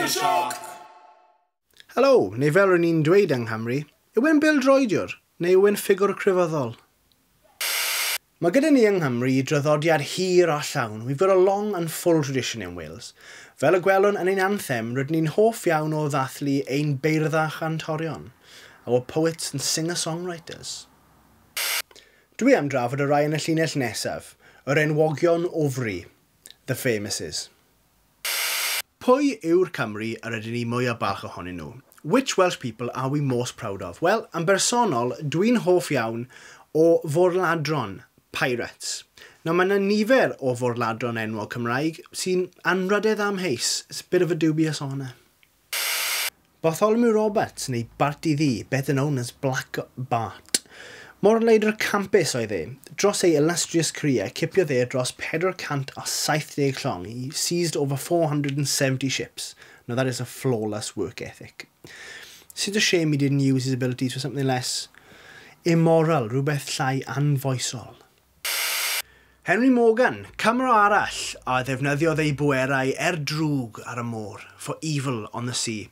Welsh Helo, neu fel r'yn ni'n dweud yng Nghymru, yw e'n bêl-droediwr neu yw e'n ffigwr crefyddol? Mae gyda ni yng Nghymru draddodiad hir a llawn. We've got a long and full tradition in Wales. Fel y gwelwn yn ein anthem, rydyn ni'n hoff iawn o ddathlu ein beirdd a chantorion. Our poets and singer-songwriters. Dwi am drafod y rai yn y llinell nesaf, yr enwogion o fri, the famouses. Pwy yw'r Cymry yr ydyn ni mwyaf balch ohonyn nhw? Which Welsh people are we most proud of? Wel, yn bersonol, dwi'n hoff iawn o forladron, pirates. Nawr, mae yna nifer o forladron enwog Cymraeg sy'n anrhydedd amheus. It's a bit of a dubious honour. Bartholomew Roberts, neu Barti Ddu, better known as Black Bart. Morleidr campus oedd e. Dros ei illustrious career, cipiodd e dros 470 llong. He seized over 470 ships. Now that is a flawless work ethic. It's a shame he didn't use his abilities for something less immoral, rhywbeth llai anfoesol. Henry Morgan, Cymro arall a ddefnyddiodd ei bwerau er drwg ar y môr, for evil on the sea.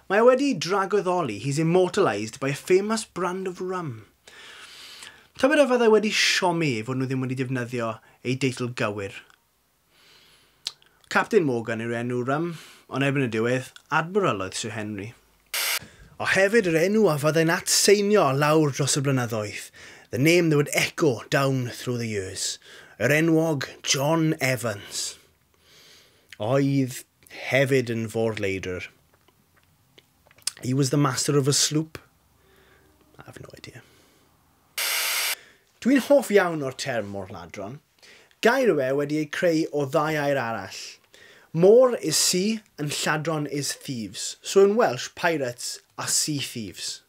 Mae e wedi dragyddoli, he's immortalised by a famous brand of rum. Tybed a fyddai wedi siomi ei fod nhw ddim wedi defnyddio ei deitl gywir. Captain Morgan yw'r enw rum, ond erbyn y diwedd, Admiral oedd Sir Henry. A hefyd yr enw a fyddai'n atseinio lawr dros y blynyddoedd, the name that would echo down through the years, yr enwog John Evans. Oedd hefyd yn fôr-leidr. He was the master of a sloop. I have no idea. Dwi'n hoff iawn o'r term môr-ladron. Gair yw e wedi ei creu o ddau air arall. Môr is sea and lladron is thieves. So in Welsh, pirates are sea thieves.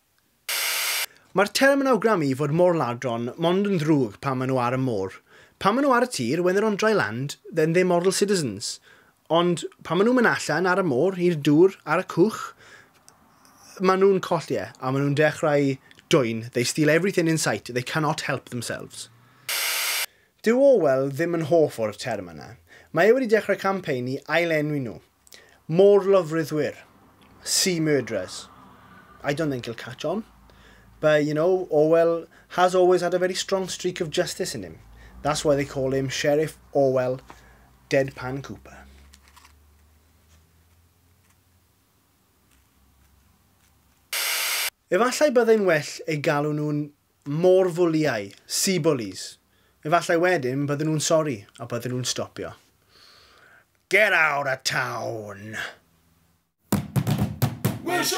Mae'r term yn awgrymu fod môr-ladron mond yn ddrwg pan maen nhw ar y môr. Pan maen nhw ar y tir, when they're on dry land, then they're model citizens. Ond pan maen nhw'n mynd allan ar y môr, i'r dŵr, ar y cwch, maen nhw'n colli e, a maen nhw'n dechrau dwyn. They steal everything in sight. They cannot help themselves. Dyw Orwell ddim yn hoff o'r term yna. Mae e wedi dechrau campaign i ailenwi nhw. Môr-lofruddwyr. Sea murderers. I don't think he'll catch on. But, you know, Orwell has always had a very strong streak of justice in him. That's why they call him Sheriff Orwell Deadpan Cooper. Efallai byddai'n well eu galw nhw'n môr-fwliau, sea bullies. Efallai wedyn bydden nhw'n sori a bydden nhw'n stopio. Get out of town! Welsh